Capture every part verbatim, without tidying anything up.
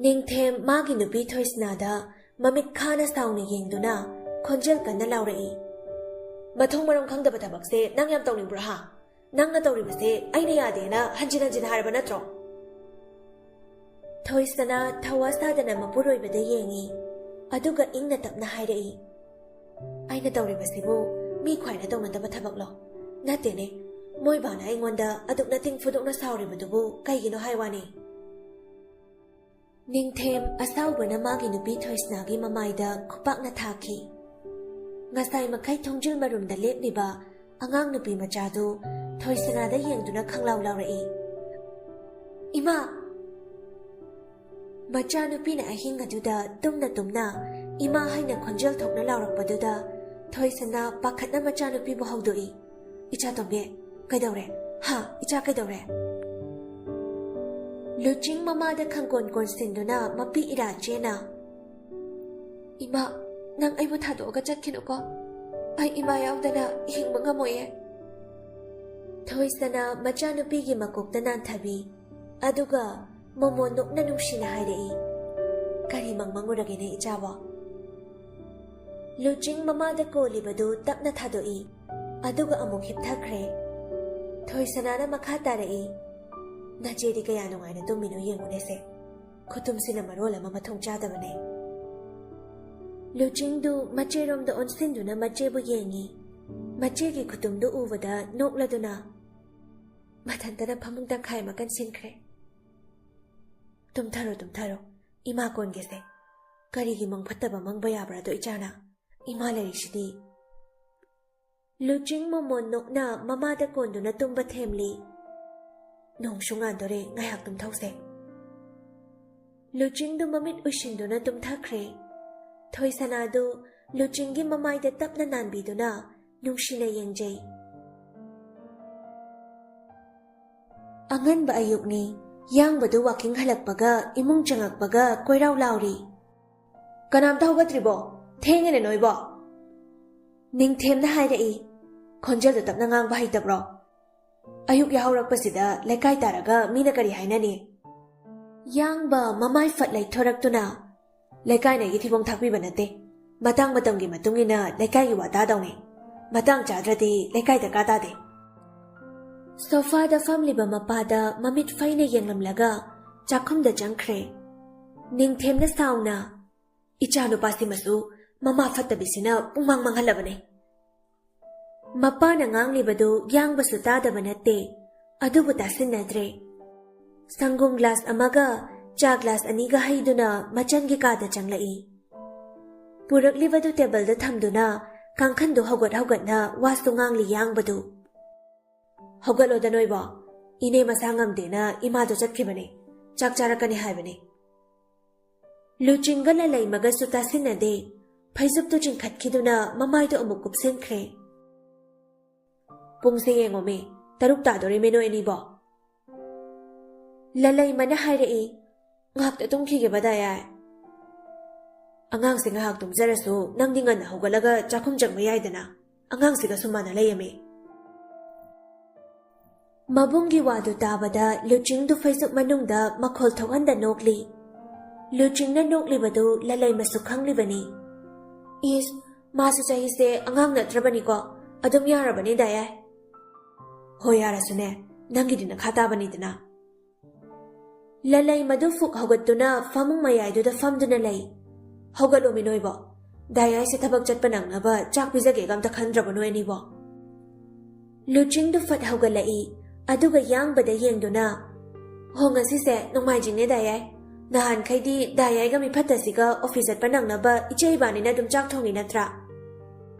ꯅꯤꯡꯊꯦꯝ ꯃꯥꯒꯤ ꯅꯨꯄꯤ ꯊꯣꯏꯁꯅꯥꯗ ꯃꯃꯤꯠ ꯈꯥꯅ ꯁꯥꯎꯅ ꯌꯦꯡꯗꯨꯅ ꯈꯣꯟꯖꯦꯜ ꯀꯟꯅ ꯂꯥꯎꯔꯛꯏ, "ꯃꯊꯣꯡ ꯃꯔꯝ ꯈꯪꯗꯕ ꯊꯕꯛꯁꯦ ꯅꯪ ꯌꯥꯝ ꯇꯧꯅꯤꯡꯕ꯭ꯔꯥ ꯍꯥ? ꯅꯪꯅ ꯇꯧꯔꯤꯕꯁꯦ ꯑꯩꯅ ꯌꯥꯗꯦꯅ ꯍꯟꯖꯤꯟ ꯍꯟꯖꯤꯟ ꯍꯥꯏꯔꯕ ꯅꯠꯇ꯭ꯔꯣ?" ꯊꯣꯏꯁꯅꯥ ꯊꯧꯋꯥ ꯁꯥꯗꯅ ꯃꯄꯨꯔꯣꯏꯕꯗ ꯌꯦꯡꯉꯤ, ꯑꯗꯨꯒ ꯏꯪꯅ ꯇꯞꯅ ꯍꯥꯏꯔꯛꯏ, "ꯑꯩꯅ ꯇꯧꯔꯤꯕꯁꯤꯕꯨ ꯃꯤ ꯈ꯭ꯋꯥꯏꯅ ꯇꯧꯅꯗꯕ ꯊꯕꯛꯂꯣ? ꯅꯠꯇꯦꯅꯦ, ꯃꯣꯏ ꯕꯥꯅ ꯑꯩꯉꯣꯟꯗ ꯑꯗꯨꯛꯅ ꯇꯤꯡ ꯐꯨꯗꯣꯛꯅ ꯁꯥꯎꯔꯤꯕꯗꯨꯕꯨ ꯀꯩꯒꯤꯅꯣ ꯍꯥꯏ ꯋꯥꯅꯤ?" ꯅꯤꯡꯊꯦꯝ ꯑꯁꯥꯎꯕꯅ ꯃꯥꯒꯤ ꯅꯨꯄꯤ ꯊꯣꯏꯁꯅꯥꯒꯤ ꯃꯃꯥꯏꯗ ꯈꯨꯄꯥꯛꯅ ꯊꯥꯈꯤ꯫ ꯉꯁꯥꯏ ꯃꯈꯩ ꯊꯣꯡꯖꯤꯜ ꯃꯔꯨꯝꯗ ꯂꯦꯞꯂꯤꯕ ꯑꯉꯥꯡ ꯅꯨꯄꯤ ꯃꯆꯥꯗꯨ ꯊꯣꯏꯁꯅꯥꯗ ꯌꯦꯡꯗꯨꯅ ꯈꯪꯂꯥꯎ ꯂꯥꯎꯔꯛꯏ, "ꯏꯃꯥ!" ꯃꯆꯥꯅꯨꯄꯤꯅ ꯑꯍꯤꯡ ꯑꯗꯨꯗ ꯇꯨꯝꯅ ꯇꯨꯝꯅ "ꯏꯃꯥ" ꯍꯥꯏꯅ ꯈꯣꯟꯖꯦꯜ ꯊꯣꯛꯅ ꯂꯥꯎꯔꯛꯄꯗꯨꯗ ꯊꯣꯏꯁꯅꯥ ꯄꯥꯈꯠꯅ ꯃꯆꯥꯅꯨꯄꯤꯕꯨ ꯍꯧꯗꯣꯛꯏ, "ꯏꯆꯥ ꯇꯣꯝꯕꯤ, ꯀꯩꯗꯧꯔꯦ? ꯍꯥ, ꯏꯆꯥ ꯀꯩꯗꯧꯔꯦ?" ꯂꯨꯆꯤꯡ ꯃꯃꯥꯗ ꯈꯪꯀꯣꯟ ꯀꯣꯟꯁꯤꯟꯗꯨꯅ ꯃꯄꯤ ꯏꯔꯥ ꯆꯦꯅ, "ꯏꯃꯥ, ꯅꯪ ꯑꯩꯕꯨ ꯊꯥꯗꯣꯛꯑꯒ ꯆꯠꯈꯤꯅꯨꯀꯣ꯫ ꯑꯩ ꯏꯃꯥ ꯌꯥꯎꯗꯅ ꯍꯤꯡꯕ ꯉꯝꯃꯣꯏꯌꯦ꯫" ꯊꯣꯏꯁꯅꯥ ꯃꯆꯥꯅꯨꯄꯤꯒꯤ ꯃꯀꯣꯛꯇ ꯅꯥꯟꯊꯕꯤ, ꯑꯗꯨꯒ ꯃꯣꯃꯣꯟ ꯅꯣꯛꯅ ꯅꯨꯡꯁꯤꯅ ꯍꯥꯏꯔꯛꯏ, "ꯀꯔꯤ ꯃꯪ ꯃꯪꯉꯨꯔꯒꯦꯅꯦ ꯏꯆꯥꯕꯣ?" ꯂꯨꯆꯤꯡ ꯃꯃꯥꯗ ꯀꯣꯜꯂꯤꯕꯗꯨ ꯇꯞꯅ ꯊꯥꯗꯣꯛꯏ, ꯑꯗꯨꯒ ꯑꯃꯨꯛ ꯍꯤꯞꯊꯈ꯭ꯔꯦ꯫ ꯊꯣꯏꯁꯅꯥꯅ ꯃꯈꯥ ꯇꯥꯔꯛꯏ, "ꯅꯆꯦꯗꯤ ꯀꯌꯥ ꯅꯨꯡꯉꯥꯏꯅ ꯇꯨꯝꯃꯤꯅꯣ ꯌꯦꯡꯉꯨꯅꯦꯁꯦ꯫ ꯈꯨꯇꯨꯝꯁꯤꯅ ꯃꯔꯣꯜ ꯑꯃ ꯃꯊꯣꯡ ꯆꯥꯗꯕꯅꯦ꯫" ꯂꯨꯆꯤꯡꯗꯨ ꯃꯆꯦꯔꯣꯝꯗ ꯑꯣꯟꯁꯤꯟꯗꯨꯅ ꯃꯆꯦꯕꯨ ꯌꯦꯡꯉꯤ꯫ ꯃꯆꯦꯒꯤ ꯈꯨꯇꯨꯝꯗꯨ ꯎꯕꯗ ꯅꯣꯛꯂꯗꯨꯅ, ꯃꯊꯟꯇꯅ ꯐꯃꯨꯡ ꯇꯪꯈꯥꯏ ꯑꯃ ꯀꯟꯁꯤꯟꯈ꯭ꯔꯦ꯫ "ꯇꯨꯝꯊꯔꯣ, ꯇꯨꯝꯊꯔꯣ, ꯏꯃꯥ ꯀꯣꯟꯒꯦꯁꯦ꯫ ꯀꯔꯤꯒꯤ ꯃꯪ ꯐꯠꯇꯕ ꯃꯪꯕ ꯌꯥꯕ꯭ꯔꯥꯗꯣ ꯏꯆꯥꯅ? ꯏꯃꯥ ꯂꯩꯔꯤꯁꯤꯗꯤ꯫" ꯂꯨꯆꯤꯡ ꯃꯣꯃꯣꯟ ꯅꯣꯛꯅ ꯃꯃꯥꯗ ꯀꯣꯟꯗꯨꯅ ꯇꯨꯝꯕ ꯊꯦꯝꯂꯤ꯫ "ꯅꯣꯡꯁꯨ ꯉꯥꯟꯗꯣꯔꯦ, ꯉꯥꯏꯍꯥꯛ ꯇꯨꯝꯊꯧꯁꯦ꯫" ꯂꯨꯆꯤꯡꯗꯨ ꯃꯃꯤꯠ ꯎꯏꯁꯤꯟꯗꯨꯅ ꯇꯨꯝꯊꯈ꯭ꯔꯦ꯫ ꯊꯣꯏꯁꯅꯥꯗꯨ ꯂꯨꯆꯤꯡꯒꯤ ꯃꯃꯥꯏꯗ ꯇꯞꯅ ꯅꯥꯟꯕꯤꯗꯨꯅ ꯅꯨꯡꯁꯤꯅ ꯌꯦꯡꯖꯩ꯫ ꯑꯉꯟꯕ ꯑꯌꯨꯛꯅꯤ꯫ ꯌꯥꯡꯕꯗꯨ ꯋꯥꯀꯤꯡ ꯍꯜꯂꯛꯄꯒ ꯏꯃꯨꯡ ꯆꯪꯉꯛꯄꯒ ꯀꯣꯏꯔꯥꯎ ꯂꯥꯎꯔꯤ꯫ "ꯀꯅꯥꯝꯇ ꯍꯧꯒꯠꯇ꯭ꯔꯤꯕꯣ? ꯊꯦꯡꯉꯦꯅꯦ ꯅꯣꯏꯕꯣ꯫" ꯅꯤꯡꯊꯦꯝꯅ ꯍꯥꯏꯔꯛꯏ꯫ "ꯈꯣꯟꯖꯦꯜꯗꯣ ꯇꯞꯅ ꯉꯥꯡꯕ ꯍꯩꯇꯕ꯭ꯔꯣ? ꯑꯌꯨꯛ ꯌꯥꯍꯧꯔꯛꯄꯁꯤꯗ ꯂꯩꯀꯥꯏ ꯇꯥꯔꯒ ꯃꯤꯅ ꯀꯔꯤ ꯍꯥꯏꯅꯅꯤ?" ꯌꯥꯡꯕ ꯃꯃꯥꯏ ꯐꯠ ꯂꯩꯊꯣꯔꯛꯇꯨꯅ, "ꯂꯩꯀꯥꯏꯅ ꯑꯩꯒꯤ ꯊꯤꯕꯣꯡ ꯊꯥꯛꯄꯤꯕ ꯅꯠꯇꯦ꯫ ꯃꯇꯥꯡ ꯃꯇꯝꯒꯤ ꯃꯇꯨꯡ ꯏꯟꯅ ꯂꯩꯀꯥꯏꯒꯤ ꯋꯥ ꯇꯥꯗꯧꯅꯤ꯫ ꯃꯇꯥꯡ ꯆꯥꯗ꯭ꯔꯗꯤ ꯂꯩꯀꯥꯏ ꯗꯔꯀꯥꯔ ꯇꯥꯗꯦ꯫" ꯁꯣꯐꯥꯗ ꯐꯝꯂꯤꯕ ꯃꯄꯥꯗ ꯃꯃꯤꯠ ꯐꯩꯅ ꯌꯦꯡꯂꯝꯂꯒ ꯆꯥꯛꯈꯨꯝꯗ ꯆꯪꯈ꯭ꯔꯦ꯫ ꯅꯤꯡꯊꯦꯝꯅ ꯁꯥꯎꯅ, "ꯏꯆꯥ ꯅꯨꯄꯥꯁꯤꯃꯁꯨ ꯃꯃꯥ ꯐꯠꯇꯕꯤꯁꯤꯅ ꯄꯨꯡꯃꯥꯡ ꯃꯥꯡꯍꯜꯂꯕꯅꯦ꯫" ꯃꯄꯥꯅ ꯉꯥꯡꯂꯤꯕꯗꯨ ꯌꯥꯡꯕꯁꯨ ꯇꯥꯗꯕ ꯅꯠꯇꯦ, ꯑꯗꯨꯕꯨ ꯇꯥꯁꯤꯟꯅꯗ꯭ꯔꯦ꯫ ꯁꯪꯒꯣꯝ ꯒ꯭ꯂꯥꯁ ꯑꯃꯒ ꯆꯥ ꯒ꯭ꯂꯥꯁ ꯑꯅꯤꯒ ꯍꯩꯗꯨꯅ ꯃꯆꯟꯒꯤ ꯀꯥꯗ ꯆꯪꯂꯛꯏ꯫ ꯄꯨꯔꯛꯂꯤꯕꯗꯨ ꯇꯦꯕꯜꯗ ꯊꯝꯗꯨꯅ ꯀꯥꯡꯈꯟꯗꯨ ꯍꯧꯒꯠ ꯍꯧꯒꯠꯅ ꯋꯥꯁꯨ ꯉꯥꯡꯂꯤ ꯌꯥꯡꯕꯗꯨ꯫ "ꯍꯧꯒꯠꯂꯣꯗ ꯅꯣꯏꯕꯣ꯫ ꯏꯅꯦ ꯃꯁꯥ ꯉꯝꯗꯦꯅ ꯏꯃꯥꯗꯣ ꯆꯠꯈꯤꯕꯅꯦ꯫ ꯆꯥꯛ ꯆꯥꯔꯛꯀꯅꯤ ꯍꯥꯏꯕꯅꯦ꯫" ꯂꯨꯆꯤꯡꯒ ꯂꯂꯩꯃꯒꯁꯨ ꯇꯥꯁꯤꯟꯅꯗꯦ꯫ ꯐꯩꯖꯨꯞꯇꯨ ꯆꯤꯡꯈꯠꯈꯤꯗꯨꯅ ꯃꯃꯥꯏꯗꯣ ꯑꯃꯨꯛ ꯀꯨꯞꯁꯤꯟꯈ꯭ꯔꯦ꯫ "ꯄꯨꯡꯁꯦ ꯌꯦꯡꯉꯣꯃꯤ, ꯇꯔꯨꯛ ꯇꯥꯗꯣꯔꯦꯃꯦ ꯅꯣꯏ ꯑꯅꯤꯕꯣ꯫" ꯂꯂꯩꯃꯅ ꯍꯥꯏꯔꯛꯏ, "ꯉꯥꯏꯍꯥꯛꯇ ꯇꯨꯝꯈꯤꯒꯦꯕ ꯗꯥ ꯌꯥꯏ꯫" "ꯑꯉꯥꯡꯁꯦ ꯉꯥꯏꯍꯥꯛ ꯇꯨꯝꯖꯔꯁꯨ ꯅꯪꯗꯤ ꯉꯟꯅ ꯍꯧꯒꯠꯂꯒ ꯆꯥꯛꯈꯨꯝ ꯆꯪꯕ ꯌꯥꯏꯗꯅ꯫ ꯑꯉꯥꯡꯁꯤꯒꯁꯨ ꯃꯥꯟꯅ ꯂꯩꯔꯝꯃꯤ꯫" ꯃꯕꯨꯡꯒꯤ ꯋꯥꯗꯨ ꯇꯥꯕꯗ ꯂꯨꯆꯤꯡꯗꯨ ꯐꯩꯖꯨꯞ ꯃꯅꯨꯡꯗ ꯃꯈꯣꯜ ꯊꯣꯛꯍꯟꯗ ꯅꯣꯛꯂꯤ꯫ ꯂꯨꯆꯤꯡꯅ ꯅꯣꯛꯂꯤꯕꯗꯨ ꯂꯂꯩꯃꯁꯨ ꯈꯪꯂꯤꯕꯅꯤ꯫ "ꯏꯁ, ꯃꯥꯁꯨ ꯆꯍꯤꯁꯦ ꯑꯉꯥꯡ ꯅꯠꯇ꯭ꯔꯕꯅꯤꯀꯣ꯫ ꯑꯗꯨꯝ ꯌꯥꯔꯕꯅꯤ ꯗꯥ ꯌꯥꯏ꯫" "ꯍꯣꯏ, ꯌꯥꯔꯁꯨꯅꯦ, ꯅꯪꯒꯤꯗꯤ ꯅꯈꯥ ꯇꯥꯕꯅꯤꯗꯅ꯫" ꯂꯂꯩꯃꯗꯨ ꯐꯨꯛ ꯍꯧꯒꯠꯇꯨꯅ ꯐꯃꯨꯡ ꯃꯌꯥꯏꯗꯨꯗ ꯐꯝꯗꯨꯅ ꯂꯩ꯫ "ꯍꯧꯒꯠꯂꯣꯃꯤ ꯅꯣꯏꯕꯣ꯫ ꯗꯥ ꯌꯥꯏꯁꯦ ꯊꯕꯛ ꯆꯠꯄ ꯅꯪꯅꯕ ꯆꯥꯛ ꯄꯤꯖꯒꯦꯒ ꯑꯝꯇ ꯈꯟꯗ꯭ꯔꯕꯣ ꯅꯣꯏ ꯑꯅꯤꯕꯣ?" ꯂꯨꯆꯤꯡꯗꯨ ꯐꯠ ꯍꯧꯒꯠꯂꯛꯏ, ꯑꯗꯨꯒ ꯌꯥꯡꯕꯗ ꯌꯦꯡꯗꯨꯅ, "ꯍꯣ, ꯉꯁꯤꯁꯦ ꯅꯣꯡꯃꯥꯏꯖꯤꯡꯅꯦ ꯗꯥ ꯌꯥꯏ꯫ ꯅꯍꯥꯟꯈꯩꯗꯤ ꯗꯥ ꯌꯥꯏꯒ ꯃꯤꯐꯠꯇꯁꯤꯒ ꯑꯣꯐꯤꯁ ꯆꯠꯄ ꯅꯪꯅꯕ ꯏꯆꯦ ꯏꯕꯥꯅꯤꯅ ꯑꯗꯨꯝ ꯆꯥꯛ ꯊꯣꯡꯉꯤ ꯅꯠꯇ꯭ꯔꯥ?"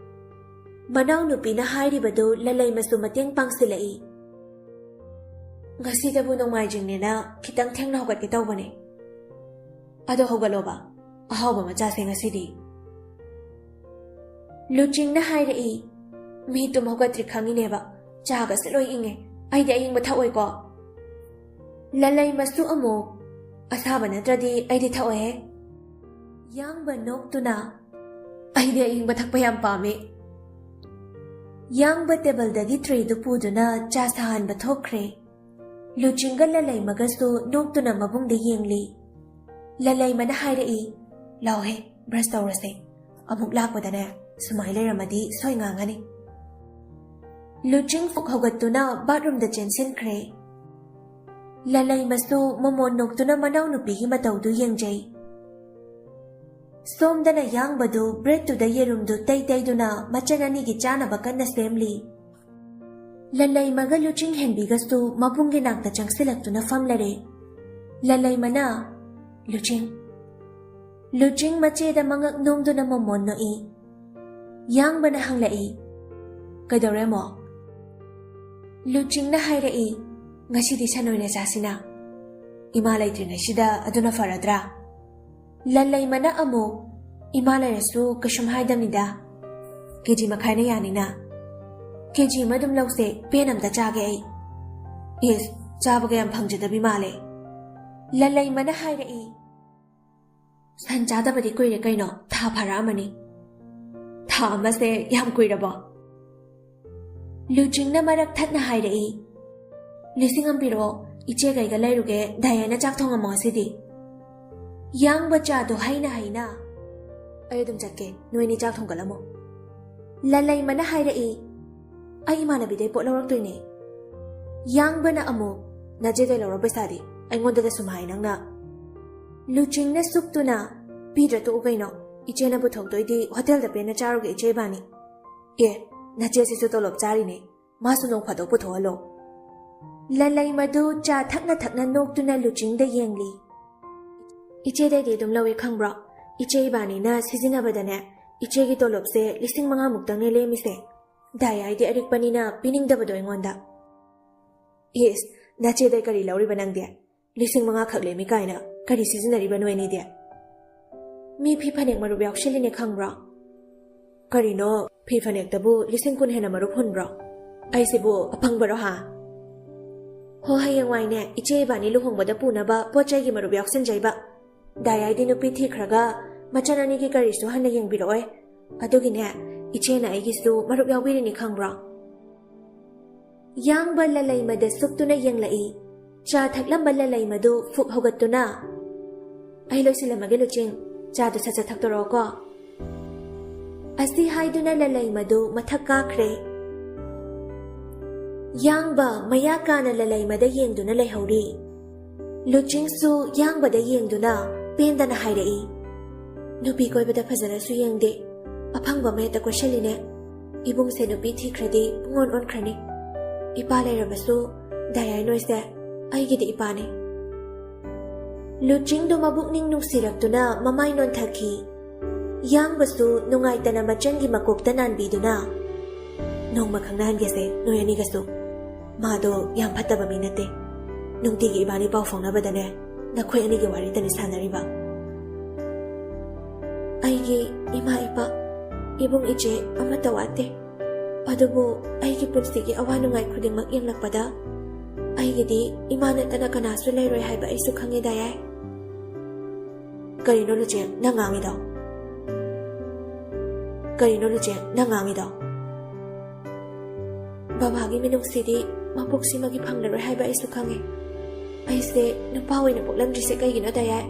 ꯃꯅꯥꯎꯅꯨꯄꯤꯅ ꯍꯥꯏꯔꯤꯕꯗꯨ ꯂꯂꯩꯃꯁꯨ ꯃꯇꯦꯡ ꯄꯥꯡꯁꯤꯜꯂꯛꯏ꯫ "ꯉꯁꯤꯗꯕꯨ ꯅꯣꯡꯃꯥꯏꯖꯤꯡꯅꯦꯅ ꯈꯤꯇꯪ ꯊꯦꯡꯅ ꯍꯧꯒꯠꯀꯦ ꯇꯧꯕꯅꯦ꯫ ꯑꯗꯣ ꯍꯧꯒꯠꯂꯣꯕ, ꯑꯍꯥꯎꯕ ꯑꯃ ꯆꯥꯁꯦ ꯉꯁꯤꯗꯤ꯫" ꯂꯨꯆꯤꯡꯅ ꯍꯥꯏꯔꯛꯏ, "ꯃꯤ ꯇꯨꯝ ꯍꯧꯒꯠꯇ꯭ꯔꯤ ꯈꯪꯉꯤꯅꯦꯕ, ꯆꯥꯒꯁꯦ ꯂꯣꯏ ꯏꯪꯉꯦ, ꯑꯩꯗꯤ ꯑꯏꯪꯕ ꯊꯛꯑꯣꯏꯀꯣ꯫" ꯂꯂꯩꯃꯁꯨ ꯑꯃꯨꯛ, "ꯑꯁꯥꯕ ꯅꯠꯇ꯭ꯔꯗꯤ ꯑꯩꯗꯤ ꯊꯛꯑꯣꯏꯍꯦ꯫" ꯌꯥꯡꯕ ꯅꯣꯛꯇꯨꯅ, "ꯑꯩꯗꯤ ꯑꯏꯪꯕ ꯊꯛꯄ ꯌꯥꯝ ꯄꯥꯝꯃꯤ꯫" ꯌꯥꯡꯕ ꯇꯦꯕꯜꯗꯒꯤ ꯇ꯭ꯔꯦꯗꯨ ꯄꯨꯗꯨꯅ ꯆꯥ ꯁꯥꯍꯟꯕ ꯊꯣꯛꯈ꯭ꯔꯦ꯫ ꯂꯨꯆꯤꯡꯒ ꯂꯂꯩꯃꯒꯁꯨ ꯅꯣꯛꯇꯨꯅ ꯃꯕꯨꯡꯗ ꯌꯦꯡꯂꯤ꯫ ꯂꯂꯩꯃꯅ ꯍꯥꯏꯔꯛꯏ, "ꯂꯥꯎꯍꯦ, ꯕ꯭ꯔꯁ ꯇꯧꯔꯁꯦ꯫ ꯑꯃꯨꯛ ꯂꯥꯛꯄꯗꯅꯦ, ꯁꯨꯃꯥꯏ ꯂꯩꯔꯝꯃꯗꯤ ꯁꯣꯏ ꯉꯥꯡꯉꯅꯤ꯫" ꯂꯨꯆꯤꯡ ꯐꯨꯛ ꯍꯧꯒꯠꯇꯨꯅ ꯕꯥꯠꯔꯨꯝꯗ ꯆꯦꯟꯁꯤꯟꯈ꯭ꯔꯦ꯫ ꯂꯂꯩꯃꯁꯨ ꯃꯃꯣꯟ ꯅꯣꯛꯇꯨꯅ ꯃꯅꯥꯎꯅꯨꯄꯤꯒꯤ ꯃꯇꯧꯗꯨ ꯌꯦꯡꯖꯩ꯫ ꯁꯣꯝꯗꯅ ꯌꯥꯡꯕꯗꯨ ꯕ꯭ꯔꯦꯗꯇꯨꯗ ꯌꯦꯔꯨꯝꯗꯨ ꯇꯩ ꯇꯩꯗꯨꯅ ꯃꯆꯟ ꯑꯅꯤꯒꯤ ꯆꯥꯅꯕ ꯀꯟꯅ ꯁꯦꯝꯂꯤ꯫ ꯂꯂꯩꯃꯒ ꯂꯨꯆꯤꯡ ꯍꯦꯟꯕꯤꯒꯁꯨ ꯃꯕꯨꯡꯒꯤ ꯅꯥꯛꯇ ꯆꯪꯁꯤꯜꯂꯛꯇꯨꯅ ꯐꯝꯂꯔꯦ꯫ ꯂꯂꯩꯃꯅ, "ꯂꯨꯆꯤꯡ꯫" ꯂꯨꯆꯤꯡ ꯃꯆꯦꯗ ꯃꯉꯛ ꯅꯣꯝꯗꯨꯅ ꯃꯃꯣꯟ ꯅꯣꯛꯏ꯫ ꯌꯥꯡꯕꯅ ꯍꯪꯂꯛꯏ, "ꯀꯩꯗꯧꯔꯦ ꯑꯃꯨꯛ?" ꯂꯨꯆꯤꯡꯅ ꯍꯥꯏꯔꯛꯏ, "ꯉꯁꯤꯗꯤ ꯁꯟ ꯑꯣꯏꯅ ꯆꯥꯁꯤꯅ꯫ ꯏꯃꯥ ꯂꯩꯇ꯭ꯔꯤꯉꯩꯁꯤꯗ ꯑꯗꯨꯅ ꯐꯔꯗ꯭ꯔꯥ?" ꯂꯂꯩꯃꯅ ꯑꯃꯨꯛ, "ꯏꯃꯥ ꯂꯩꯔꯁꯨ ꯀꯩꯁꯨꯝ ꯍꯥꯏꯗꯝꯅꯤꯗ꯫ ꯀꯦ ꯖꯤ ꯃꯈꯥꯏꯅ ꯌꯥꯅꯤꯅ꯫ ꯀꯦ ꯖꯤ ꯑꯃ ꯑꯗꯨꯝ ꯂꯧꯁꯦ, ꯄꯦꯟ ꯑꯝꯇ ꯆꯥꯒꯦ ꯑꯩ꯫" "ꯏꯁ, ꯆꯥꯕꯒ ꯌꯥꯝ ꯐꯪꯖꯗꯕꯤ ꯃꯥꯜꯂꯦ꯫" ꯂꯂꯩꯃꯅ ꯍꯥꯏꯔꯛꯏ, "ꯁꯟ ꯆꯥꯗꯕꯗꯤ ꯀꯨꯏꯔꯦ ꯀꯩꯅꯣ, ꯊꯥ ꯐꯥꯔꯛꯑꯃꯅꯤ꯫" "ꯊꯥ ꯑꯃꯁꯦ ꯌꯥꯝ ꯀꯨꯏꯔꯕꯣ?" ꯂꯨꯆꯤꯡꯅ ꯃꯔꯛ ꯊꯠꯅ ꯍꯥꯏꯔꯛꯏ, "ꯂꯤꯁꯤꯡ ꯑꯃ ꯄꯤꯔꯛꯑꯣ, ꯏꯆꯦꯒ ꯑꯩꯒ ꯂꯩꯔꯨꯒꯦ, ꯗꯥꯏꯌꯥꯅ ꯆꯥꯛ ꯊꯣꯡꯉꯝꯃꯣ ꯉꯁꯤꯗꯤ꯫" ꯌꯥꯡꯕ ꯆꯥꯗꯨ ꯍꯩꯅ ꯍꯩꯅ, "ꯑꯩ ꯑꯗꯨꯝ ꯆꯠꯀꯦ, ꯅꯣꯏꯅꯤ ꯆꯥꯛ ꯊꯣꯡꯒꯠꯂꯝꯃꯣ꯫" ꯂꯂꯩꯃꯅ ꯍꯥꯏꯔꯛꯏ, "ꯑꯩ ꯏꯃꯥꯟꯅꯕꯤꯗꯩ ꯄꯣꯠ ꯂꯧꯔꯛꯇꯣꯏꯅꯦ꯫" ꯌꯥꯡꯕꯅ ꯑꯃꯨꯛ, "ꯅꯆꯦꯗꯩ ꯂꯧꯔꯣ ꯄꯩꯁꯥꯗꯤ, ꯑꯩꯉꯣꯟꯗꯗ ꯁꯨꯝ ꯍꯥꯏ ꯅꯪꯅ꯫" ꯂꯨꯆꯤꯡꯅ ꯁꯨꯛꯇꯨꯅ, "ꯄꯤꯗ꯭ꯔ ꯇꯣꯛꯎ ꯀꯩꯅꯣ, ꯏꯆꯦꯅ ꯄꯨꯊꯣꯛꯇꯣꯏꯗꯤ ꯍꯣꯇꯦꯜꯗ ꯄꯦꯟꯅ ꯆꯥꯔꯨꯒꯦ ꯏꯆꯦ ꯏꯕꯥꯅꯤ꯫" "ꯑꯦ, ꯅꯆꯦꯁꯤꯁꯨ ꯇꯣꯂꯣꯞ ꯆꯥꯔꯤꯅꯦ, ꯃꯥꯁꯨ ꯅꯣꯡ ꯐꯥꯗꯣꯛ ꯄꯨꯊꯣꯛꯍꯜꯂꯣ꯫" ꯂꯂꯩꯃꯗꯨ ꯆꯥ ꯊꯛꯅ ꯊꯛꯅ ꯅꯣꯛꯇꯨꯅ ꯂꯨꯆꯤꯡꯗ ꯌꯦꯡꯂꯤ꯫ "ꯏꯆꯦꯗꯩꯗꯤ ꯑꯗꯨꯝ ꯂꯧꯋꯦ ꯈꯪꯕ꯭ꯔꯣ? ꯏꯆꯦ ꯏꯕꯥꯅꯤꯅ ꯁꯤꯖꯤꯟꯅꯕꯗꯅꯦ, ꯏꯆꯦꯒꯤ ꯇꯣꯂꯣꯞꯁꯦ ꯂꯤꯁꯤꯡ ꯃꯉꯥꯃꯨꯛꯇꯪꯅꯦ ꯂꯦꯝꯃꯤꯁꯦ꯫ ꯗꯥꯏꯌꯥꯏꯗꯤ ꯑꯔꯤꯛꯄꯅꯤꯅ ꯄꯤꯅꯤꯡꯗꯕꯗꯣ ꯑꯩꯉꯣꯟꯗ꯫" "ꯏꯁ, ꯅꯆꯦꯗꯩ ꯀꯔꯤ ꯂꯧꯔꯤꯕ ꯅꯪꯗꯤ? ꯂꯤꯁꯤꯡ ꯃꯉꯥ ꯈꯛ ꯂꯦꯝꯃꯤ ꯀꯥꯏꯅ ꯀꯔꯤ ꯁꯤꯖꯤꯟꯅꯔꯤꯕ ꯅꯣꯏ ꯑꯅꯤꯗꯤ? ꯃꯤ ꯐꯤ ꯐꯅꯦꯛ ꯃꯔꯨꯞ ꯌꯥꯎꯁꯤꯜꯂꯤꯅꯦ ꯈꯪꯕ꯭ꯔꯣ?" "ꯀꯔꯤꯅꯣ, ꯐꯤ ꯐꯅꯦꯛꯇꯕꯨ ꯂꯤꯁꯤꯡ ꯀꯨꯟ ꯍꯦꯟꯅ ꯃꯔꯨꯞ ꯍꯨꯟꯕ꯭ꯔꯣ? ꯑꯩꯁꯤꯕꯨ ꯑꯄꯪꯕꯔꯣ ꯍꯥ?" "ꯍꯣ, ꯍꯌꯦꯡꯋꯥꯏꯅꯦ, ꯏꯆꯦ ꯏꯕꯥꯅꯤ ꯂꯨꯍꯣꯡꯕꯗ ꯄꯨꯅꯕ ꯄꯣꯠ ꯆꯩꯒꯤ ꯃꯔꯨꯞ ꯌꯥꯎꯁꯤꯟꯖꯩꯕ꯫ ꯗꯥꯏꯌꯥꯏꯗꯤ ꯅꯨꯄꯤ ꯊꯤꯈ꯭ꯔꯒ ꯃꯆꯟ ꯑꯅꯤꯒꯤ ꯀꯔꯤꯁꯨ ꯍꯟꯅ ꯌꯦꯡꯕꯤꯔꯛꯑꯣꯏ꯫ ꯑꯗꯨꯒꯤꯅꯦ, ꯏꯆꯦꯅ ꯑꯩꯒꯤꯁꯨ ꯃꯔꯨꯞ ꯌꯥꯎꯕꯤꯔꯤꯅꯤ ꯈꯪꯕ꯭ꯔꯣ?" ꯌꯥꯡꯕ ꯂꯂꯩꯃꯗ ꯁꯨꯛꯇꯨꯅ ꯌꯦꯡꯂꯛꯏ꯫ ꯆꯥ ꯊꯛꯂꯝꯕ ꯂꯂꯩ ꯃꯗꯨ ꯐꯨꯛ ꯍꯧꯒꯠꯇꯨꯅ, "ꯑꯩ ꯂꯣꯏꯁꯤꯜꯂꯝꯃꯒꯦ ꯂꯨꯆꯤꯡ, ꯆꯥꯗꯨ ꯁꯠ ꯁꯠ ꯊꯛꯇꯣꯔꯛꯑꯣꯀꯣ"꯫ ꯑꯁꯤ ꯍꯥꯏꯗꯨꯅ ꯂꯂꯩ ꯃꯗꯨ ꯃꯊꯛ ꯀꯥꯈ꯭ꯔꯦ꯫ ꯌꯥꯡꯕ ꯃꯌꯥ ꯀꯥꯅ ꯂꯂꯩ ꯃꯗ ꯌꯦꯡꯗꯨꯅ ꯂꯩꯍꯧꯔꯤ꯫ ꯂꯨꯆꯤꯡꯁꯨ ꯌꯥꯡꯕꯗ ꯌꯦꯡꯗꯨꯅ ꯄꯦꯟꯗꯅ ꯍꯥꯏꯔꯛꯏ, "ꯅꯨꯄꯤ ꯀꯣꯏꯕꯗ ꯐꯖꯅꯁꯨ ꯌꯦꯡꯗꯦ, ꯑꯐꯪꯕ ꯑꯃ ꯍꯦꯛꯇ ꯀꯣꯏꯁꯜꯂꯤꯅꯦ꯫ ꯏꯕꯨꯡꯁꯦ ꯅꯨꯄꯤ ꯊꯤꯈ꯭ꯔꯗꯤ ꯄꯨꯡꯑꯣꯟ ꯑꯣꯟꯈ꯭ꯔꯅꯤ꯫ ꯏꯄꯥ ꯂꯩꯔꯕꯁꯨ ꯗꯥꯌꯥꯏ ꯅꯣꯏꯁꯦ ꯑꯩꯒꯤꯗꯤ ꯏꯄꯥꯅꯤ"꯫ ꯂꯨꯆꯤꯡꯗꯨ ꯃꯕꯨꯛꯅꯤꯡ ꯅꯨꯡꯁꯤꯔꯛꯇꯨꯅ ꯃꯃꯥꯏ ꯅꯣꯟꯊꯈꯤ꯫ ꯌꯥꯡꯕꯁꯨ ꯅꯨꯡꯉꯥꯏꯇꯅ ꯃꯆꯟꯒꯤ ꯃꯀꯣꯛꯇ ꯅꯥꯟꯕꯤꯗꯨꯅ, "ꯅꯣꯡꯃ ꯈꯪꯅꯍꯟꯒꯦꯁꯦ ꯅꯣꯏ ꯑꯅꯤꯒꯁꯨ꯫ ꯃꯥꯗꯣ ꯌꯥꯝ ꯐꯠꯇꯕ ꯃꯤ ꯅꯠꯇꯦ꯫ ꯅꯨꯡꯇꯤꯒꯤ ꯏꯕꯥꯅꯤ ꯄꯥꯎ ꯐꯥꯎꯅꯕꯗꯅꯦ ꯅꯈꯣꯏ ꯑꯅꯤꯒꯤ ꯋꯥꯔꯤꯇꯅꯤ ꯁꯥꯟꯅꯔꯤꯕ"꯫ "ꯑꯩꯒꯤ ꯏꯃꯥ ꯏꯄꯥ, ꯏꯕꯨꯡ ꯏꯆꯦ ꯑꯃꯠꯇ ꯋꯥꯠꯇꯦ꯫ ꯑꯗꯨꯕꯨ ꯑꯩꯒꯤ ꯄꯨꯟꯁꯤꯒꯤ ꯑꯋꯥ ꯅꯨꯡꯉꯥꯏ ꯈꯨꯗꯤꯡꯃꯛ ꯌꯦꯡꯂꯛꯄꯗ ꯑꯩꯒꯤꯗꯤ ꯏꯃꯥ ꯅꯠꯇꯅ ꯀꯅꯥꯁꯨ ꯂꯩꯔꯣꯏ ꯍꯥꯏꯕ ꯑꯩꯁꯨ ꯈꯪꯉꯦ ꯗꯥꯌꯥꯏ"꯫ "ꯀꯔꯤꯅꯣ ꯂꯨꯆꯦꯡ ꯅꯪ ꯉꯥꯡꯉꯤꯗꯣ? ꯀꯔꯤꯅꯣ ꯂꯨꯆꯦꯡ ꯅꯪ ꯉꯥꯡꯉꯤꯗꯣ?" "ꯕꯕꯥꯒꯤ ꯃꯤꯅꯨꯡꯁꯤꯗꯤ ꯃꯄꯣꯛꯁꯤꯃꯒꯤ ꯐꯪꯂꯔꯣꯏ ꯍꯥꯏꯕ ꯑꯩꯁꯨ ꯈꯪꯉꯦ꯫ ꯑꯩꯁꯦ ꯅꯨꯄꯥ ꯑꯣꯏꯅ ꯄꯣꯛꯂꯝꯗ꯭ꯔꯤꯁꯦ ꯀꯩꯒꯤꯅꯣ ꯗꯥꯌꯥꯏ?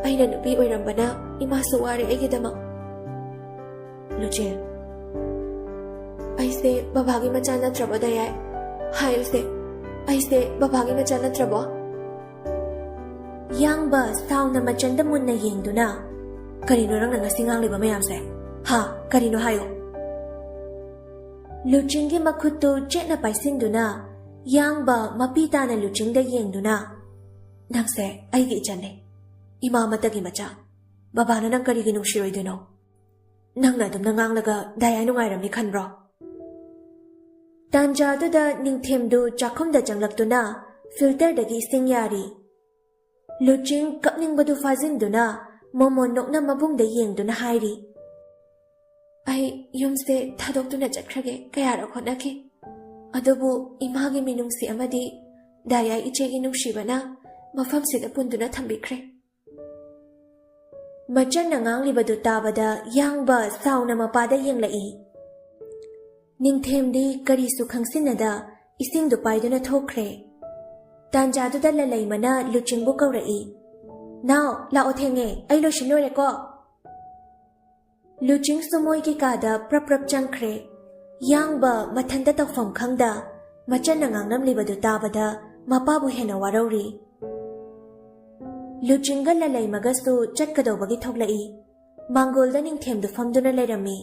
ꯑꯩꯅ ꯅꯨꯄꯤ ꯑꯣꯏꯔꯝꯕꯅ ꯏꯃꯥꯁꯨ ꯋꯥꯔꯦ ꯑꯩꯒꯤꯗꯃꯛ"꯫ "ꯂꯨꯆꯦꯡ, ꯑꯩꯁꯦ ꯕꯕꯥꯒꯤ ꯃꯆꯥ ꯅꯠꯇ꯭ꯔꯕꯣ ꯗꯥꯌꯥꯏ? ꯍꯥꯏꯌꯨꯁꯦ, ꯑꯩꯁꯦ ꯕꯕꯥꯒꯤ ꯃꯆꯥ ꯅꯠꯇ꯭ꯔꯕꯣ?" ꯌꯥꯡꯕ ꯁꯥꯎꯅ ꯃꯆꯟꯗ ꯃꯨꯟꯅ ꯌꯦꯡꯗꯨꯅ, "ꯀꯔꯤꯅꯣ ꯅꯪꯅ ꯉꯁꯤ ꯉꯥꯡꯂꯤꯕ ꯃꯌꯥꯝꯁꯦ? ꯍꯥ, ꯀꯔꯤꯅꯣ ꯍꯥꯏꯌꯨ?" ꯂꯨꯆꯤꯡꯒꯤ ꯃꯈꯨꯠꯇꯨ ꯆꯦꯠꯅ ꯄꯥꯏꯁꯤꯟꯗꯨꯅ, ꯌꯥꯡꯕ ꯃꯄꯤ ꯇꯥꯅ ꯂꯨꯆꯤꯡꯗ ꯌꯦꯡꯗꯨꯅ, "ꯅꯪꯁꯦ ꯑꯩꯒꯤ ꯏꯆꯟꯅꯤ, ꯏꯃꯥ ꯑꯃꯠꯇꯒꯤ ꯃꯆꯥ꯫ ꯕꯕꯥꯅ ꯅꯪ ꯀꯔꯤꯒꯤ ꯅꯨꯡꯁꯤꯔꯣꯏꯗꯣꯏꯅꯣ? ꯅꯪꯅ ꯑꯗꯨꯝꯅ ꯉꯥꯡꯂꯒ ꯗꯥꯌꯥꯏ ꯅꯨꯡꯉꯥꯏꯔꯝꯅꯤ ꯈꯟꯕ꯭ꯔꯣ?" ꯇꯥꯟꯖꯥꯗꯨꯗ ꯅꯤꯡꯊꯦꯝꯗꯨ ꯆꯥꯛꯈꯨꯝꯗ ꯆꯪꯂꯛꯇꯨꯅ ꯐꯤꯜꯇꯔꯗꯒꯤ ꯏꯁꯤꯡ ꯌꯥꯔꯤ꯫ ꯂꯨꯆꯤꯡ ꯀꯞꯅꯤꯡꯕꯗꯨ ꯐꯥꯖꯤꯟꯗꯨꯅ ꯃꯣꯃꯣꯟ ꯅꯣꯛꯅ ꯃꯕꯨꯡꯗ ꯌꯦꯡꯗꯨꯅ ꯍꯥꯏꯔꯤ, "ꯑꯩ ꯌꯨꯝꯁꯦ ꯊꯥꯗꯣꯛꯇꯨꯅ ꯆꯠꯈ꯭ꯔꯒꯦ ꯀꯌꯥꯔꯛ ꯍꯣꯠꯅꯈꯤ꯫ ꯑꯗꯨꯕꯨ ꯏꯃꯥꯒꯤ ꯃꯤꯅꯨꯡꯁꯤ ꯑꯃꯗꯤ ꯗꯥꯌꯥꯏ ꯏꯆꯦꯒꯤ ꯅꯨꯡꯁꯤꯕꯅ ꯃꯐꯝꯁꯤꯗ ꯄꯨꯟꯗꯨꯅ ꯊꯝꯕꯤꯈ꯭ꯔꯦ"꯫ ꯃꯆꯟꯅ ꯉꯥꯡꯂꯤꯕꯗꯨ ꯇꯥꯕꯗ ꯌꯥꯡꯕ ꯁꯥꯎꯅ ꯃꯄꯥꯗ ꯌꯦꯡꯂꯛꯏ꯫ ꯅꯤꯡꯊꯦꯝꯗꯤ ꯀꯔꯤꯁꯨ ꯈꯪꯁꯤꯟꯅꯗ ꯏꯁꯤꯡꯗꯨ ꯄꯥꯏꯗꯨꯅ ꯊꯣꯛꯈ꯭ꯔꯦ꯫ ꯇꯥꯟꯖꯥꯗꯨꯗ ꯂꯂꯩꯃꯅ ꯂꯨꯆꯤꯡꯕꯨ ꯀꯧꯔꯛꯏ꯫ "ꯅꯥꯎ, ꯂꯥꯛꯑꯣ, ꯊꯦꯡꯉꯦ, ꯑꯩ ꯂꯣꯏꯁꯤꯟ ꯂꯣꯏꯔꯦꯀꯣ꯫" ꯂꯨꯆꯤꯡꯁꯨ ꯃꯣꯏꯒꯤ ꯀꯥꯗ ꯄ꯭ꯔꯞ ꯄ꯭ꯔꯞ ꯆꯪꯈ꯭ꯔꯦ꯫ ꯌꯥꯡꯕ ꯃꯊꯟꯇ ꯇꯧꯐꯝ ꯈꯪꯗ ꯃꯆꯟꯅ ꯉꯥꯡꯂꯝꯂꯤꯕꯗꯨ ꯇꯥꯕꯗ ꯃꯄꯥꯕꯨ ꯍꯦꯟꯅ ꯋꯥꯔꯧꯔꯤ꯫ ꯂꯨꯆꯤꯡꯒ ꯂꯂꯩꯃꯒꯁꯨ ꯆꯠꯀꯗꯧꯕꯒꯤ ꯊꯣꯛꯂꯛꯏ꯫ ꯃꯥꯡꯒꯣꯜꯗ ꯅꯤꯡꯊꯦꯝꯗꯨ ꯐꯝꯗꯨꯅ ꯂꯩꯔꯝꯃꯤ꯫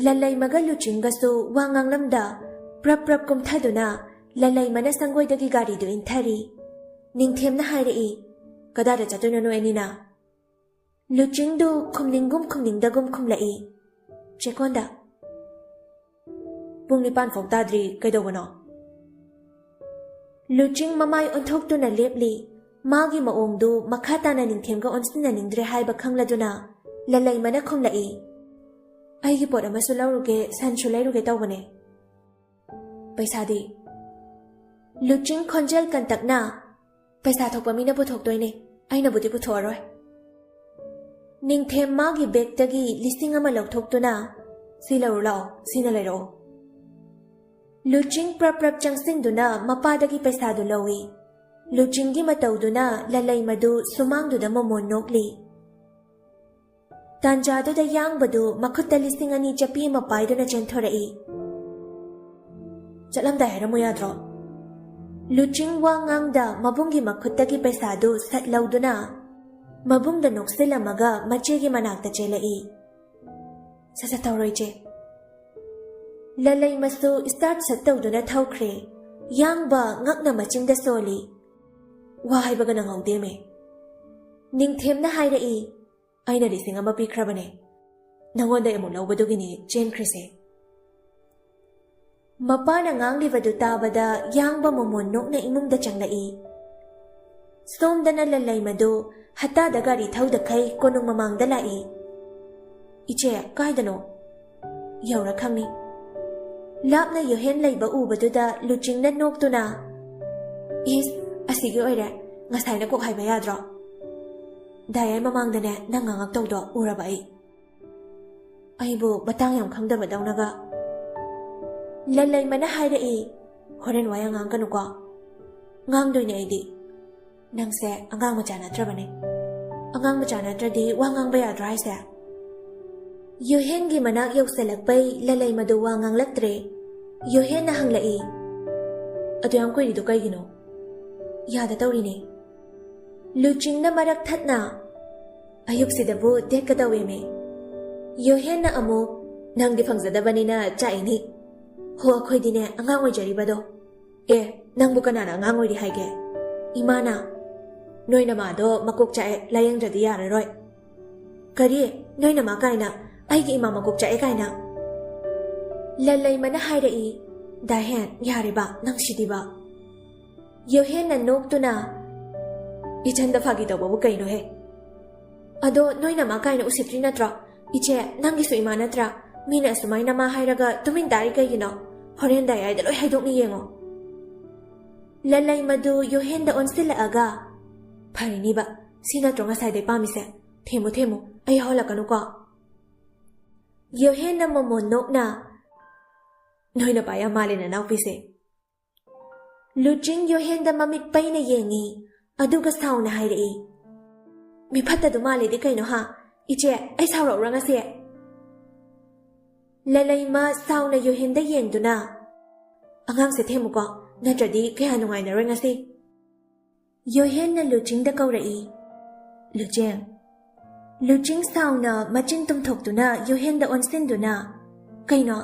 ꯂꯂꯩꯃꯒ ꯂꯨꯆꯤꯡꯒꯁꯨ ꯋꯥ ꯉꯥꯡꯂꯝꯗ ꯄ꯭ꯔꯞ ꯄ꯭ꯔꯞ ꯀꯨꯝꯊꯗꯨꯅ ꯂꯂꯩꯃꯅ ꯁꯪꯒꯣꯏꯗꯒꯤ ꯒꯥꯔꯤꯗꯨ ꯏꯟꯊꯔꯤ꯫ ꯅꯤꯡꯊꯦꯝꯅ ꯍꯥꯏꯔꯛꯏ, "ꯀꯗꯥꯏꯗ ꯆꯠꯇꯣꯏꯅꯣ ꯅꯣꯏ ꯑꯅꯤꯅ?" ꯂꯨꯆꯤꯡꯗꯨ ꯈꯨꯝꯅꯤꯡꯒꯨꯝ ꯈꯨꯝꯅꯤꯡꯗꯒꯨꯝ ꯈꯨꯝꯂꯛꯏ, "ꯆꯦꯀꯣꯟꯗ꯫" "ꯄꯨꯡ ꯅꯤꯄꯥꯟ ꯐꯥꯎ ꯇꯥꯗ꯭ꯔꯤ, ꯀꯩꯗꯧꯕꯅꯣ?" ꯂꯨꯆꯤꯡ ꯃꯃꯥꯏ ꯑꯣꯟꯊꯣꯛꯇꯨꯅ ꯂꯦꯞꯂꯤ꯫ ꯃꯥꯒꯤ ꯃꯑꯣꯡꯗꯨ ꯃꯈꯥ ꯇꯥꯅ ꯅꯤꯡꯊꯦꯝꯒ ꯑꯣꯟꯁꯤꯟꯅꯅꯤꯡꯗ꯭ꯔꯦ ꯍꯥꯏꯕ ꯈꯪꯂꯗꯨꯅ ꯂꯂꯩꯃꯅ ꯈꯨꯝꯂꯛꯏ, "ꯑꯩꯒꯤ ꯄꯣꯠ ꯑꯃꯁꯨ ꯂꯧꯔꯨꯒꯦ, ꯁꯟꯁꯨ ꯂꯩꯔꯨꯒꯦ ꯇꯧꯕꯅꯦ꯫" "ꯄꯩꯁꯥꯗꯤ?" ꯂꯨꯆꯤꯡ ꯈꯣꯟꯖꯦꯜ ꯀꯟꯇꯛꯅ, "ꯄꯩꯁꯥ ꯊꯣꯛꯄ ꯃꯤꯅ ꯄꯨꯊꯣꯛꯇꯣꯏꯅꯦ, ꯑꯩꯅꯕꯨꯗꯤ ꯄꯨꯊꯣꯛꯑꯔꯣꯏ꯫" ꯅꯤꯡꯊꯦꯝ ꯃꯥꯒꯤ ꯕꯦꯒꯇꯒꯤ ꯂꯤꯁꯤꯡ ꯑꯃ ꯂꯧꯊꯣꯛꯇꯨꯅ, "ꯁꯤ ꯂꯧꯔꯨ ꯂꯥꯛꯑꯣ, ꯁꯤꯅ ꯂꯩꯔꯛꯑꯣ꯫" ꯂꯨꯆꯤꯡ ꯄ꯭ꯔꯞ ꯄ꯭ꯔꯞ ꯆꯪꯁꯤꯟꯗꯨꯅ ꯃꯄꯥꯗꯒꯤ ꯄꯩꯁꯥꯗꯨ ꯂꯧꯏ꯫ ꯂꯨꯆꯤꯡꯒꯤ ꯃꯇꯧꯗꯨꯅ ꯂꯂꯩꯃꯗꯨ ꯁꯨꯃꯥꯡꯗꯨꯗ ꯃꯣꯃꯣꯟ ꯅꯣꯛꯂꯤ꯫ ꯇꯥꯟꯖꯥꯗꯨꯗ ꯌꯥꯡꯕꯗꯨ ꯃꯈꯨꯠꯇ ꯂꯤꯁꯤꯡ ꯑꯅꯤ ꯆꯞꯄꯤ ꯑꯃ ꯄꯥꯏꯗꯨꯅ ꯆꯦꯟꯊꯣꯔꯛꯏ꯫ "ꯆꯠꯂꯝꯗꯥꯏ ꯍꯥꯏꯔꯝꯃꯨ ꯌꯥꯗ꯭ꯔꯣ?" ꯂꯨꯆꯤꯡ ꯋꯥ ꯉꯥꯡꯗ ꯃꯕꯨꯡꯒꯤ ꯃꯈꯨꯠꯇꯒꯤ ꯄꯩꯁꯥꯗꯨ ꯁꯠ ꯂꯧꯗꯨꯅ ꯃꯕꯨꯡꯗ ꯅꯣꯛꯁꯤꯜꯂꯝꯃꯒ ꯃꯆꯦꯒꯤ ꯃꯅꯥꯛꯇ ꯆꯦꯜꯂꯛꯏ꯫ "ꯁꯠ ꯁꯠ ꯇꯧꯔꯣ ꯏꯆꯦ꯫" ꯂꯂꯩꯃꯁꯨ ꯁ꯭ꯇꯥꯔꯠ ꯁꯠ ꯇꯧꯗꯨꯅ ꯊꯧꯈ꯭ꯔꯦ꯫ ꯌꯥꯡꯕ ꯉꯛꯅ ꯃꯆꯤꯟꯗ ꯁꯣꯜꯂꯤ꯫ "ꯋꯥ ꯍꯥꯏꯕꯒ ꯅꯪꯍꯧꯗꯦꯃꯦ꯫" ꯅꯤꯡꯊꯦꯝꯅ ꯍꯥꯏꯔꯛꯏ, "ꯑꯩꯅ ꯂꯤꯁꯤꯡ ꯑꯃ ꯄꯤꯈ꯭ꯔꯕꯅꯦ꯫ ꯅꯪꯉꯣꯟꯗ ꯑꯃꯨꯛ ꯂꯧꯕꯗꯨꯒꯤꯅꯦ ꯆꯦꯟꯈ꯭ꯔꯤꯁꯦ꯫" ꯃꯄꯥꯅ ꯉꯥꯡꯂꯤꯕꯗꯨ ꯇꯥꯕꯗ ꯌꯥꯡꯕ ꯃꯃꯣꯟ ꯅꯣꯛꯅ ꯏꯃꯨꯡꯗ ꯆꯪꯂꯛꯏ꯫ ꯁꯣꯝꯗꯅ ꯂꯂꯩꯃꯗꯨ ꯍꯠꯇꯥꯗ ꯒꯥꯔꯤ ꯊꯧꯗꯈꯩ ꯀꯣꯅꯨꯡ ꯃꯃꯥꯡꯗ ꯂꯥꯛꯏ꯫ "ꯏꯆꯦ, ꯀꯥꯏꯗꯅꯣ?" "ꯌꯧꯔ ꯈꯪꯅꯤ꯫" ꯂꯥꯞꯅ ꯌꯣꯍꯦꯟ ꯂꯩꯕ ꯎꯕꯗꯨꯗ ꯂꯨꯆꯤꯡꯅ ꯅꯣꯛꯇꯨꯅ, "ꯏꯁ, ꯑꯁꯤꯒꯤ ꯑꯣꯏꯔꯦ, ꯉꯁꯥꯏꯅ ꯀꯣꯛ ꯍꯥꯏꯕ ꯌꯥꯗ꯭ꯔꯣ? ꯗꯥꯏꯌꯔ ꯃꯃꯥꯡꯗꯅꯦ ꯅꯪ ꯉꯥꯡꯉꯛꯇꯧꯗꯣ ꯎꯔꯕ ꯑꯩ꯫" ꯑꯩꯕꯨ ꯃꯇꯥꯡ ꯌꯥꯝ ꯈꯪꯗꯕꯗꯧꯅꯒ꯫ ꯂꯂꯩꯃꯅ ꯍꯥꯏꯔꯛꯏ, "ꯍꯣꯔꯦꯟ ꯋꯥ ꯌꯥꯝ ꯉꯥꯡꯒꯅꯨꯀꯣ꯫" ꯉꯥꯡꯗꯣꯏꯅꯦ ꯑꯩꯗꯤ꯫ ꯅꯪꯁꯦ ꯑꯉꯥꯡ ꯃꯆꯥ ꯅꯠꯇ꯭ꯔꯕꯅꯦ꯫ ꯑꯉꯥꯡ ꯃꯆꯥ ꯅꯠꯇ꯭ꯔꯗꯤ ꯋꯥ ꯉꯥꯡꯕ ꯌꯥꯗ꯭ꯔꯣ ꯍꯥꯏꯁꯦ? ꯌꯨꯍꯦꯟꯒꯤ ꯃꯅꯥꯛ ꯌꯧꯁꯜꯂꯛꯄꯩ ꯂꯂꯩꯃꯗꯨ ꯋꯥ ꯉꯥꯡꯂꯛꯇ꯭ꯔꯦ꯫ ꯌꯨꯍꯦꯟꯅ ꯍꯪꯂꯛꯏ, "ꯑꯗꯨ ꯌꯥꯝ ꯀꯨꯏꯔꯤꯗꯣ ꯀꯩꯒꯤꯅꯣ?" "ꯌꯥꯗ ꯇꯧꯔꯤꯅꯦ꯫" ꯂꯨꯆꯤꯡꯅ ꯃꯔꯛ ꯊꯠꯅ, "ꯑꯌꯨꯛꯁꯤꯗꯕꯨ ꯗꯦꯠꯀ ꯇꯧꯋꯦꯃꯦ꯫" ꯌꯨꯍꯦꯟꯅ ꯑꯃꯨꯛ, "ꯅꯪꯗꯤ ꯐꯪꯖꯗꯕꯅꯤꯅ ꯆꯥꯛꯏꯅꯤ꯫ ꯍꯣ, ꯑꯩꯈꯣꯏꯗꯤꯅꯦ ꯑꯉꯥꯡ ꯑꯣꯏꯖꯔꯤꯕꯗꯣ꯫" "ꯑꯦ, ꯅꯪꯕꯨ ꯀꯅꯥꯅ ꯑꯉꯥꯡ ꯑꯣꯏꯔꯤ ꯍꯥꯏꯒꯦ?" "ꯏꯃꯥꯅ꯫" "ꯅꯣꯏ ꯅꯃꯥꯗꯣ ꯃꯀꯣꯛ ꯆꯥꯛꯑꯦ, ꯂꯥꯌꯦꯡꯗ꯭ꯔꯗꯤ ꯌꯥꯔꯔꯣꯏ꯫" "ꯀꯔꯤ? ꯅꯣꯏ ꯅꯃꯥ ꯀꯥꯏꯅ? ꯑꯩꯒꯤ ꯏꯃꯥ ꯃꯀꯣꯛ ꯆꯥꯛꯑꯦ ꯀꯥꯏꯅ?" ꯂꯂꯩꯃꯅ ꯍꯥꯏꯔꯛꯏ꯫ "ꯗꯥꯍꯦꯟ, ꯌꯥꯔꯦꯕ, ꯅꯪ ꯁꯤꯗꯤꯕ꯫" ꯌꯣꯍꯦꯟꯅ ꯅꯣꯛꯇꯨꯅ, "ꯏꯆꯟꯗ ꯐꯥꯒꯤ ꯇꯧꯕꯕꯨ ꯀꯩꯅꯣꯍꯦ? ꯑꯗꯣ ꯅꯣꯏ ꯅꯃꯥ ꯀꯥꯏꯅ ꯎꯁꯤꯠꯇ꯭ꯔꯤ ꯅꯠꯇ꯭ꯔꯣ? ꯏꯆꯦ, ꯅꯪꯒꯤꯁꯨ ꯏꯃꯥ ꯅꯠꯇ꯭ꯔꯥ? ꯃꯤꯅ ꯑꯁꯨꯃꯥꯏꯅ ꯃꯥ ꯍꯥꯏꯔꯒ ꯇꯨꯃꯤꯟ ꯇꯥꯔꯤ ꯀꯩꯒꯤꯅꯣ? ꯍꯣꯔꯦꯟ ꯗꯥꯏꯌꯥꯏꯗ ꯂꯣꯏ ꯍꯥꯏꯗꯣꯛꯅꯤ ꯌꯦꯡꯉꯣ꯫" ꯂꯂꯩꯃꯗꯨ ꯌꯣꯍꯦꯟꯗ ꯑꯣꯟꯁꯤꯜꯂꯛꯑꯒ, "ꯐꯔꯤꯅꯤꯕ, ꯁꯤ ꯅꯠꯇ꯭ꯔꯣ ꯉꯁꯥꯏꯗꯩ ꯄꯥꯝꯃꯤꯁꯦ? ꯊꯦꯝꯃꯨ, ꯊꯦꯝꯃꯨ, ꯑꯩ ꯍꯧꯍꯜꯂꯛꯀꯅꯨꯀꯣ꯫" ꯌꯣꯍꯦꯟꯅ ꯃꯣꯃꯣꯟ ꯅꯣꯛꯅ, "ꯅꯣꯏ ꯅꯄꯥ ꯌꯥꯝ ꯃꯥꯜꯂꯦ ꯅꯅꯥꯎꯄꯤꯁꯦ꯫" ꯂꯨꯆꯤꯡ ꯌꯣꯍꯦꯟꯗ ꯃꯃꯤꯠ ꯄꯩꯅ ꯌꯦꯡꯉꯤ, ꯑꯗꯨꯒ ꯁꯥꯎꯅ ꯍꯥꯏꯔꯛꯏ, "ꯃꯤꯐꯠꯇꯗꯨ ꯃꯥꯜꯂꯦꯗꯤ ꯀꯩꯅꯣ ꯍꯥ? ꯏꯆꯦ, ꯑꯩ ꯁꯥꯎꯔꯛꯎꯔꯥ ꯉꯁꯤ?" ꯂꯂꯩꯃ ꯁꯥꯎꯅ ꯌꯣꯍꯦꯟꯗ ꯌꯦꯡꯗꯨꯅ, "ꯑꯉꯥꯡꯁꯦ ꯊꯦꯝꯃꯨꯀꯣ, ꯅꯠꯇ꯭ꯔꯗꯤ ꯀꯌꯥ ꯅꯨꯡꯉꯥꯏꯅꯔꯣꯏ ꯉꯁꯤ꯫" ꯌꯣꯍꯦꯟꯅ ꯂꯨꯆꯤꯡꯗ ꯀꯧꯔꯛꯏ, "ꯂꯨꯆꯤꯡ꯫" ꯂꯨꯆꯤꯡ ꯁꯥꯎꯅ ꯃꯆꯤꯟ ꯇꯨꯝꯊꯣꯛꯇꯨꯅ ꯌꯣꯍꯦꯟꯗ ꯑꯣꯟꯁꯤꯟꯗꯨꯅ, "ꯀꯩꯅꯣ?"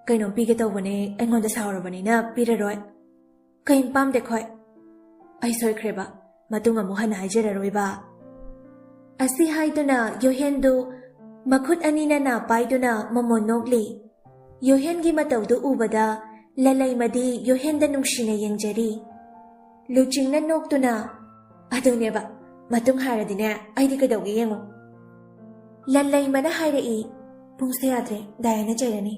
"ꯀꯩꯅꯣꯝ ꯄꯤꯒꯦ ꯇꯧꯕꯅꯦ, ꯑꯩꯉꯣꯟꯗ ꯁꯥꯎꯔꯕꯅꯤꯅ ꯄꯤꯔꯔꯣꯏ꯫" "ꯀꯩꯝ ꯄꯥꯝꯗꯦ ꯈꯣꯏ꯫" "ꯑꯩ ꯁꯣꯏꯈ꯭ꯔꯦꯕ, ꯃꯇꯨꯡ ꯑꯃꯨꯛ ꯍꯟꯅ ꯍꯥꯏꯖꯔꯔꯣꯏꯕ꯫" ꯑꯁꯤ ꯍꯥꯏꯗꯨꯅ ꯌꯣꯍꯦꯟꯗꯨ ꯃꯈꯨꯠ ꯑꯅꯤꯅ ꯅꯥ ꯄꯥꯏꯗꯨꯅ ꯃꯣꯃꯣꯟ ꯅꯣꯛꯂꯤ꯫ ꯌꯣꯍꯦꯟꯒꯤ ꯃꯇꯧꯗꯨ ꯎꯕꯗ ꯂꯂꯩꯃꯗꯤ ꯌꯣꯍꯦꯟꯗ ꯅꯨꯡꯁꯤꯅ ꯌꯦꯡꯖꯔꯤ꯫ ꯂꯨꯆꯤꯡꯅ ꯅꯣꯛꯇꯨꯅ, "ꯑꯗꯨꯅꯦꯕ, ꯃꯇꯨꯡ ꯍꯥꯏꯔꯗꯤꯅꯦ, ꯑꯩꯗꯤ ꯀꯩꯗꯧꯒꯦ ꯌꯦꯡꯉꯣ꯫" ꯂꯂꯩꯃꯅ ꯍꯥꯏꯔꯛꯏ, "ꯄꯨꯡꯁꯦ ꯌꯥꯗ꯭ꯔꯦ, ꯗꯥꯏꯌꯥꯅ ꯆꯩꯔꯅꯤ꯫"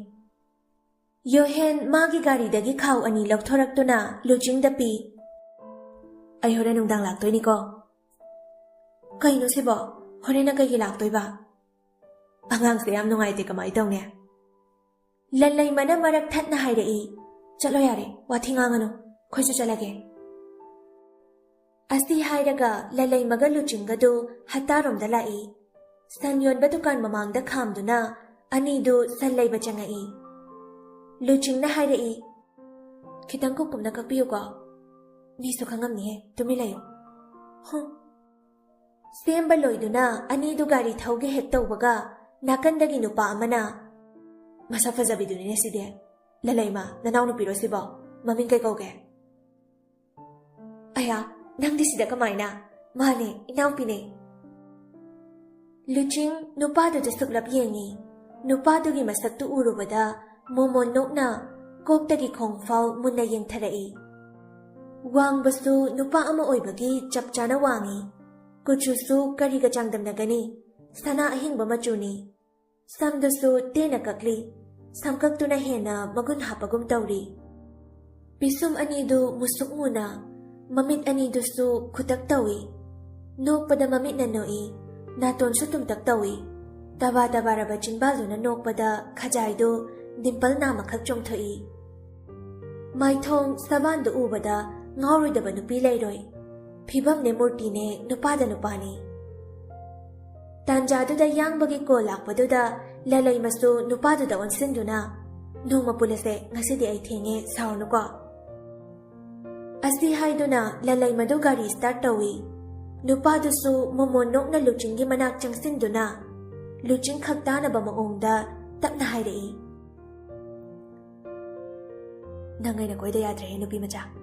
ꯌꯣꯍꯦꯟ ꯃꯥꯒꯤ ꯒꯥꯔꯤꯗꯒꯤ ꯈꯥꯎ ꯑꯅꯤ ꯂꯧꯊꯣꯔꯛꯇꯨꯅ ꯂꯨꯆꯤꯡꯗ ꯄꯤ꯫ "ꯑꯩ ꯍꯣꯔꯦꯟ ꯅꯨꯡꯗꯥꯡ ꯂꯥꯛꯇꯣꯏꯅꯤꯀꯣ꯫" "ꯀꯩꯅꯣ ꯁꯤꯕꯣ? ꯍꯣꯔꯦꯟꯅ ꯀꯩꯒꯤ ꯂꯥꯛꯇꯣꯏꯕ?" "ꯑꯉꯥꯡꯁꯦ ꯌꯥꯝ ꯅꯨꯡꯉꯥꯏꯇꯦ, ꯀꯃꯥꯏ ꯇꯧꯅꯤ?" ꯂꯂꯩꯃꯅ ꯃꯔꯛ ꯊꯠꯅ ꯍꯥꯏꯔꯛꯏ, "ꯆꯠꯂꯣ ꯌꯥꯔꯦ, ꯋꯥꯊꯤ ꯉꯥꯡꯉꯅꯨ꯫ "ꯑꯩꯈꯣꯏꯁꯨ ꯆꯠꯂꯒꯦ꯫" ꯑꯁꯤ ꯍꯥꯏꯔꯒ ꯂꯂꯩꯃꯒ ꯂꯨꯆꯤꯡꯒꯗꯨ ꯍꯠꯇꯥꯔꯣꯝꯗ ꯂꯥꯛꯏ꯫ ꯁꯟ ꯌꯣꯟꯕ ꯗꯨꯀꯥꯟ ꯃꯃꯥꯡꯗ ꯈꯥꯝꯗꯨꯅ ꯑꯅꯤꯗꯨ ꯁꯟ ꯂꯩꯕ ꯆꯪꯉꯛꯏ꯫ ꯂꯨꯆꯤꯡꯅ ꯍꯥꯏꯔꯛꯏ, "ꯈꯤꯇꯪ ꯀꯨꯞ ꯀꯨꯞꯅ ꯀꯛꯄꯤꯌꯨꯀꯣ꯫ ꯃꯤꯁꯨ ꯈꯪꯉꯝꯅꯤꯍꯦ, ꯇꯨꯃꯤꯟ ꯂꯩꯌꯨ꯫" ꯍꯨꯝ꯫ ꯁꯦꯝꯕ ꯂꯣꯏꯗꯨꯅ ꯑꯅꯤꯗꯨ ꯒꯥꯔꯤ ꯊꯧꯒꯦ ꯍꯦꯛ ꯇꯧꯕꯒ, ꯅꯥꯀꯟꯗꯒꯤ ꯅꯨꯄꯥ ꯑꯃꯅ, "ꯃꯁꯛ ꯐꯖꯕꯤꯗꯨꯅꯤꯅꯦ ꯁꯤꯗꯤ꯫ ꯂꯂꯩꯃ, ꯅꯅꯥꯎꯅꯨꯄꯤꯔꯣ ꯁꯤꯕꯣ? ꯃꯃꯤꯡ ꯀꯩ ꯀꯧꯒꯦ?" "ꯑꯌꯥ, ꯅꯪꯗꯤ ꯁꯤꯗ ꯀꯃꯥꯏꯅ?" "ꯃꯥꯅꯦ, ꯏꯅꯥꯎꯄꯤꯅꯦ꯫" ꯂꯨꯆꯤꯡ ꯅꯨꯄꯥꯗꯨꯗ ꯁꯨꯛꯂꯞ ꯌꯦꯡꯉꯤ꯫ ꯅꯨꯄꯥꯗꯨꯒꯤ ꯃꯁꯛꯇꯨ ꯎꯔꯨꯕꯗ ꯃꯣꯃꯣꯟ ꯅꯣꯛꯅ ꯀꯣꯛꯇꯒꯤ ꯈꯣꯡꯐꯥꯎ ꯃꯨꯟꯅ ꯌꯦꯡꯊꯔꯛꯏ꯫ ꯋꯥꯡꯕꯁꯨ ꯅꯨꯄꯥ ꯑꯃ ꯑꯣꯏꯕꯒꯤ ꯆꯞ ꯆꯥꯅ ꯋꯥꯡꯉꯤ꯫ ꯀꯨꯆꯨꯁꯨ ꯀꯔꯤꯒ ꯆꯥꯡꯗꯝꯅꯒꯅꯤ? ꯁꯅꯥ ꯑꯍꯤꯡꯕ ꯃꯆꯨꯅꯤ꯫ ꯁꯝꯗꯨꯁꯨ ꯇꯦꯟꯅ ꯀꯛꯂꯤ꯫ ꯁꯝꯀꯛꯇꯨꯅ ꯍꯦꯟꯅ ꯃꯒꯨꯟ ꯍꯥꯞꯄꯒꯨꯝ ꯇꯧꯔꯤ꯫ ꯄꯤꯁꯨꯝ ꯑꯅꯤꯗꯨ ꯃꯨꯁꯨꯛ ꯃꯨꯅ, ꯃꯃꯤꯠ ꯑꯅꯤꯗꯨꯁꯨ ꯈꯨꯇꯛ ꯇꯧꯏ꯫ ꯅꯣꯛꯄꯗ ꯃꯃꯤꯠꯅ ꯅꯣꯛꯏ, ꯅꯥꯇꯣꯟꯁꯨ ꯇꯨꯝꯇꯛ ꯇꯧꯏ꯫ ꯇꯕꯥ ꯇꯕꯥꯔꯕ ꯆꯤꯟꯕꯥꯜꯗꯨꯅ ꯅꯣꯛꯄꯗ ꯈꯖꯥꯏꯗꯨ ꯗꯤꯝꯄꯜ ꯅꯥꯝꯃꯈꯛ ꯆꯣꯡꯊꯣꯛꯏ꯫ ꯃꯥꯏꯊꯣꯡ ꯁꯕꯥꯟꯗꯨ ꯎꯕꯗ ꯉꯥꯎꯔꯣꯏꯗꯕ ꯅꯨꯄꯤ ꯂꯩꯔꯣꯏ꯫ ꯐꯤꯕꯝꯅꯦ ꯃꯨꯔꯇꯤꯅꯦ ꯅꯨꯄꯥꯗ ꯅꯨꯄꯥꯅꯤ꯫ ꯇꯥꯟꯖꯥꯗꯨꯗ ꯌꯥꯡꯕꯒꯤ ꯀꯣꯜ ꯂꯥꯛꯄꯗꯨꯗ ꯂꯂꯩꯃꯁꯨ ꯅꯨꯄꯥꯗꯨꯗ ꯑꯣꯟꯁꯤꯟꯗꯨꯅ, "ꯅꯣꯡꯃ ꯄꯨꯜꯂꯁꯦ, ꯉꯁꯤꯗꯤ ꯑꯩ ꯊꯦꯡꯉꯦ, ꯁꯥꯎꯔꯅꯨꯀꯣ꯫" ꯑꯁꯤ ꯍꯥꯏꯗꯨꯅ ꯂꯂꯩꯃꯗꯨ ꯒꯥꯔꯤ ꯁ꯭ꯇꯥꯔꯠ ꯇꯧꯏ꯫ ꯅꯨꯄꯥꯗꯨꯁꯨ ꯃꯣꯃꯣꯟ ꯅꯣꯛꯅ ꯂꯨꯆꯤꯡꯒꯤ ꯃꯅꯥꯛ ꯆꯪꯁꯤꯟꯗꯨꯅ ꯂꯨꯆꯤꯡ ꯈꯛ ꯇꯥꯅꯕ ꯃꯑꯣꯡꯗ ꯇꯞꯅ ꯍꯥꯏꯔꯛꯏ, "ꯅꯪ ꯑꯩꯅ ꯀꯣꯏꯗ ꯌꯥꯗ꯭ꯔꯦꯍꯦ, ꯅꯨꯄꯤ ꯃꯆꯥ꯫